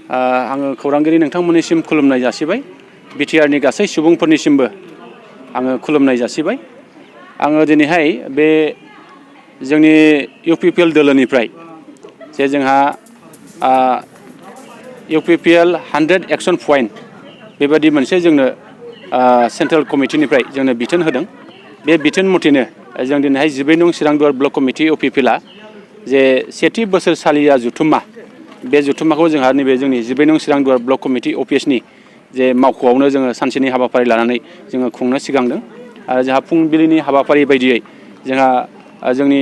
आङो खौरांगिरि नोंथांमोननिसिम खुलुमनाय जासिबाय। बिटिआरनि गासै सुबुंफोरनिसिमबो आङो खुलुमनाय जासिबाय। आङो दिनैहाय बे जोंनि इउपिपिएल दोलोनिफ्राय जे जोंहा इउपिपिएल 100 एक्सन पइन्ट बेबायदि मोनसे जोंनो सेन्ट्रेल कमिटिनिफ्राय जोंनो बिथोन होदों। बे बिथोन मथेनो जों दिनैहाय 12 नं चिरांदुवार ब्लक कमिटि इउपिपिएलआ जे सेथि बोसोरसालिया जुथुम्मा बे जुथुम्माखौ जोंहा नैबे जोंनि 12 नं चिरांदुवार ब्लक कमिटि अफिसनि जे मावख'आवनो जोङो सानसेनि हाबाफारि लानानै जोङो खुंनो सिगांदों। आरो जोंहा फुंबिलिनि हाबाफारि बायदियै जोंहा जोंनि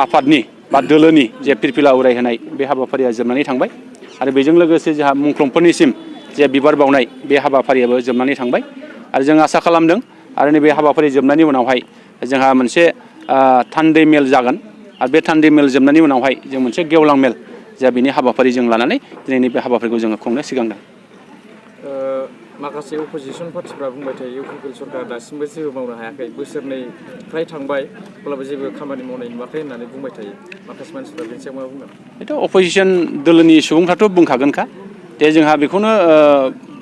आफादनि बा दोलोनि जे फिरफिला उरायहोनाय बे हाबाफारिया जोबनानै थांबाय। आरो बेजों लोगोसे जोंहा मुंख्लंफोरनिसिम जे बिबार बावनाय बे हाबाफारियाबो जोबनानै थांबाय। आरो जों आसा खालामदों आरो नैबे हाबाफारि जोबनायनि उनावहाय जोंहा मोनसे थान्दै मेल जागोन। आरो बे थान्दै मेल जोबनायनि उनावहाय जों मोनसे गेवलां मेल जा बिनि हाबाफारि जों लानानै दिनैनि बे हाबाफारिखौ जोङो खुंनो सिगांदों। माखासे अपोजिसन पार्टिफ्रा बुंबाय थायो इउपिपिएल सरकारा दासिमबो जेबो मावनो हायाखै, बोसोरनै फ्राय थांबाय अब्लाबो जेबो खामानि मावनाय नुवाखै होननानै बुंबाय थायो। माखासे मानसिफ्रा बेनि सायाव मा बुंगोन? बेथ' अपोजिसन दोलोनि सुबुंफ्राथ' बुंखागोनखा दे जोंहा बेखौनो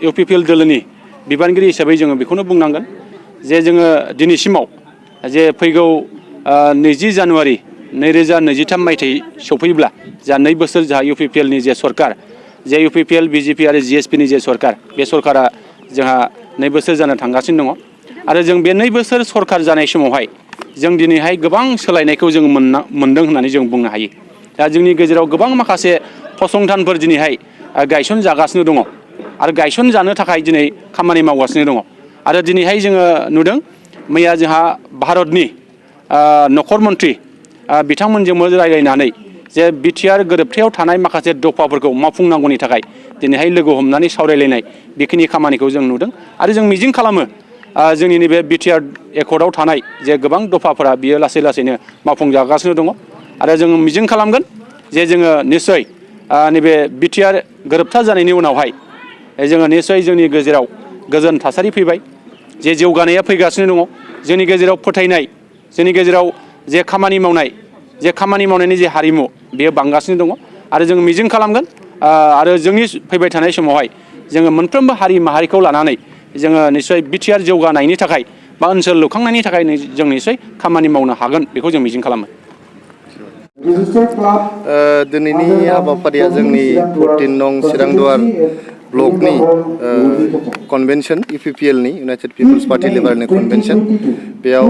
इउपिपिएल दोलोनि बिबानगिरि हिसाबै जोङो बेखौनो बुंनांगोन जे जोङो दिनैसिमाव जे फैगौ 20 जानुवारि 2023 मायथाइ सफैब्ला जा 2 बोसोर जोंहा इउपिपिएलनि जे सरकार, जे इउपिपिएल बिजेपि आरो जिएसपिनि जे सरकार, बे सरकारा जोंहा 2 बोसोर जानो थांगासिनो दङ। आरो जों बे 2 बोसोर सरकार जानाय समावहाय जों दिनैहाय गोबां सोलायनायखौ जों मोनदों होननानै जों बुंनो हायो। दा जोंनि गेजेराव गोबां माखासे फसंथानफोर दिनैहाय गायसनजागासिनो दङ आरो गायसनजानो थाखाय दिनै खामानि मावगासिनो दङ। आरो दिनैहाय जोङो नुदों मैया जोंहा भारतनि नखर मन्त्रि बिथांमोनजोंबो रायज्लायनानै जे बिटिआर गोरोबथायाव थानाय माखासे दफाफोरखौ मावफुंनांगौनि थाखाय दिनैहाय लोगो हमनानै सावरायलायनाय बेखिनि खामानिखौ जों नुदों। आरो जों मिजिं खालामो जोंनि नैबे बिटिआर एकर्डआव थानाय जे गोबां दफाफोरा बियो लासै लासैनो मावफुंजागासिनो दङ। आरो जों मिजिं खालामगोन जे जोङो निस्सय नैबे बिटिआर गोरोबथा जानायनि उनावहाय जोङो निस्सय जोंनि गेजेराव गोजोन थासारि फैबाय, जे जौगानाया फैगासिनो दङ। जोंनि गेजेराव फोथायनाय, जोंनि गेजेराव जे खामानि मावनायनि जे हारिमु बेयो बांगासिनो दङ। आरो जों मिजिं खालामगोन आरो जोंनि फैबाय थानाय समावहाय जोङो मोनफ्रोमबो हारि माहारिखौ लानानै जोङो निस्सय बिटिआर जौगानायनि थाखाय बा ओनसोल लुखांनायनि थाखाय जों निस्सय खामानि मावनो हागोन बेखौ जों मिजिं खालामो। दिनैनि हाबाफारिया जोंनि 14 नं चिरांदुवार ब्लकनि कनभेनसन इउपिपिएलनि इउनाइटेड पिपल्स पार्टि लिबारेलनि कनभेनसन बेयाव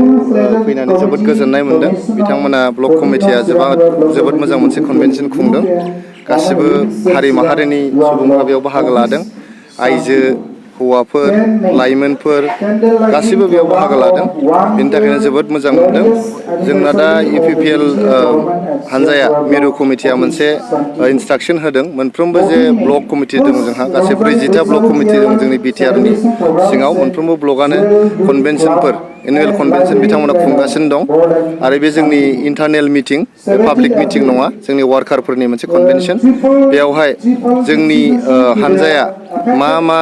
फैनानै जोबोद गोजोननाय मोनदों। बिथांमोना ब्लक कमिटिया जोबोद मोजां मोनसे कनभेनसन खुंदों। गासिबो हारि माहारिनि सुबुंफ्रा बेयाव बाहागो लादों। आइजो, हौवाफोर, लाइमोनफोर गासिबो बेयाव बाहागो लादों। बेनि थाखायनो जोबोद मोजां मोनदों। जोंना दा इउपिपिएल हानजाया मिरु कमिटिया मोनसे इन्सट्राक्सन होदों मोनफ्रोमबो जे ब्लक कमिटि दं जोंहा गासै 40टा ब्लक कमिटि दं जोंनि बिटिआरनि सिङाव। मोनफ्रोमबो ब्लकआनो कनभेनसनफोर एनुवेल कनभेनसन बिथांमोना खुंगासिनो दं। आरो बे जोंनि इन्टारनेल मिटिं, बे पाब्लिक मिटिं नङा, जोंनि वार्कारफोरनि मोनसे कनभेनसन। बेयावहाय जोंनि हानजाया मा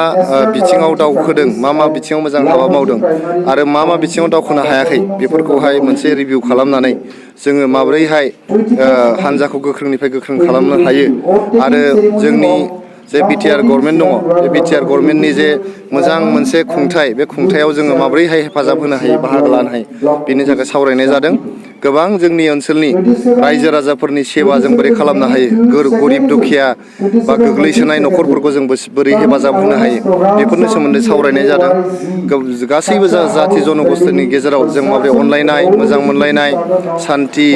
बिथिङाव दावखोदों, मा बिथिङाव मोजां हाबा मावदों आरो मा बिथिङाव दावखोनो हायाखै बेफोरखौहाय मोनसे रिभिउ खालामनानै जोङो माब्रैहाय हानजाखौ गोख्रोंनिफ्राय गोख्रों खालामनो हायो आरो जोंनि जे बिटिआर गभर्नमेन्ट दङ बे बिटिआर गभर्नमेन्टनि जे मोजां मोनसे खुंथाय, बे खुंथायाव जोङो माब्रैहाय हेफाजाब होनो हायो, बाहागो लानो हायो, बेनि थाखाय सावरायनाय जादों। गोबां जोंनि ओनसोलनि रायजो राजाफोरनि सेवा जों बोरै खालामनो हायो, गरिब दुखिया बा गोग्लैसोनाय न'खरफोरखौ जों बोरै हेफाजाब होनो हायो बेफोरनि सोमोन्दै सावरायनाय जादों। गासैबो जाथि जनगोष्ठीनि गेजेराव जों माबोरै अनलायनाय, मोजां मोनलायनाय, सान्थि,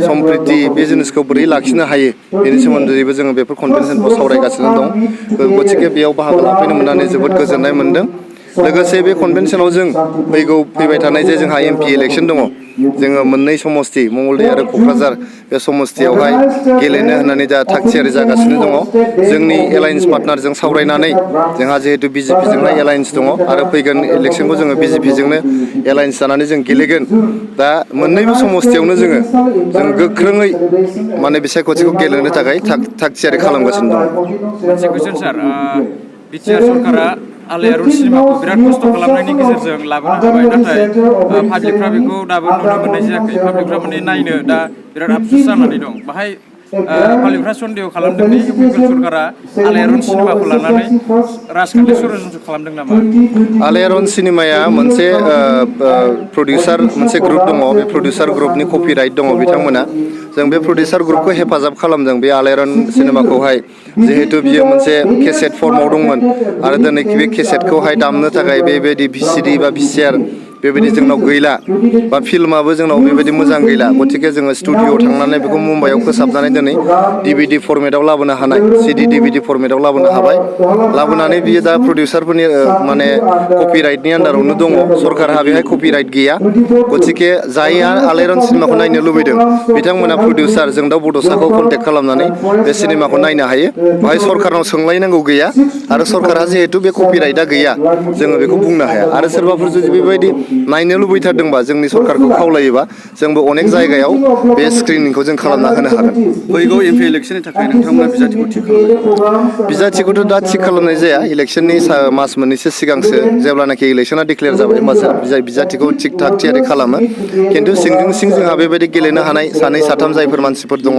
सम्प्रिति बे जिनिसखौ बोरै लाखिनो हायो बेनि सोमोन्दैबो जोङो बेफोर कनभेनसनखौ सावरायगासिनो दं। गथिखे बेयाव बाहागो लाफैनो मोननानै जोबोद गोजोननाय मोनदों। लोगोसे बे कनभेनसनाव जों फैबाय थानाय जे जोंहा एमपि इलेक्सन दङ, जोङो मोननै समस्ति मंगलदै आरो क'क्राझार बे समस्तियावहाय गेलेनो होननानै दा थागथियारि जागासिनो दङ। जोंनि एलायन्स पार्टनारजों सावरायनानै जोंहा जिहेतु बिजेपिजोंहाय एलायन्स दङ आरो फैगोन इलेक्सनखौ जोङो बिजेपिजोंनो एलायन्स जानानै जों गेलेगोन। दा मोननैबो समस्तियावनो जों गोख्रोङै माने बिसायख'थिखौ गेलेनो थाखाय थागथियारि खालामगासिनो दङ। मोनसे कुइसन सार, बिटिआर सरकारा आलायारन सिनेमाखौ बिराद खस्थ' खालामनायनि गेजेरजों लाबोनो हाबाय, नाथाय पाब्लिकफ्रा बेखौ दाबो नुनो मोननाय जायाखै। पाब्लिकफ्रा माने नायनो दा बिराद आफसुस जानानै दं। बाहाय मालिकफ्रा सन्देह खालामदों दि इउपिपिएल सरकारा आलायारन सिनेमाखौ लानानै राजखान्थि षড়यन्त्र खालामदों नामा? आलायारन सिनेमाया मोनसे प्रडिउसार मोनसे ग्रुप दङ बे प्रडिउसार ग्रुपनि कपिराइट दङ बिथांमोना जों बे प्रडिउसार ग्रुपखौ हेफाजाब खालामदों बे आलायारन सिनेमाखौहाय जिहेतु बियो मोनसे केसेट फर्माव दंमोन आरो दिनै बे केसेटखौहाय दामनो थाखाय बेबायदि भिसिडि बा भिसिआर बेबायदि जोंनाव गैला बा फिल्माबो जोंनाव बेबायदि मोजां गैला गतिके जोङो स्टुडिअ'आव थांनानै बेखौ मुम्बाइआव फोसाबनानै दिनै डिभिडि फर्मेटआव लाबोनो हानाय सिडि डिभिडि फर्मेटआव लाबोनो हाबाय लाबोनानै बियो दा प्रडिउसारफोरनि माने कपिराइटनि आन्दारावनो दङ सरकारहा बेहाय कपिराइट गैया गतिके जायहा आलायारन सिनेमाखौ नायनो लुबैदों बिथांमोना प्रडिउसार जों दा बड'साखौ कन्टेक्ट खालामनानै बे सिनेमाखौ नायनो हायो बेहाय सरकारनाव सोंलायनांगौ गैया आरो सरकारहा जिहेतु बे कपिराइटआ गैया जोङो बेखौ बुंनो हाया आरो सोरबाफोर जुदि बेबायदि नायनो लुबैथारदोंबा जोंनि सरकारखौ खावलायोबा जोंबो अनेक जायगायाव बे स्क्रिनिंखौ जों खालामना होनो हागोन फैगौ एमपि इलेक्सननि थाखाय नोंथांमोना बिजाथिखौ थिग खालामबाय बिजाथिखौथ' दा थिग खालामनाय जाया इलेक्सननि मास मोननैसो सिगांसो जेब्लानाखि इलेक्सना डिक्लेयार जाबाय होमबासो बिजाथिखौ थिग थाग थियारि खालामो खिन्थु सिंजों सिं जोंहा बेबायदि गेलेनो हानाय सानै साथाम जायफोर मानसिफोर दङ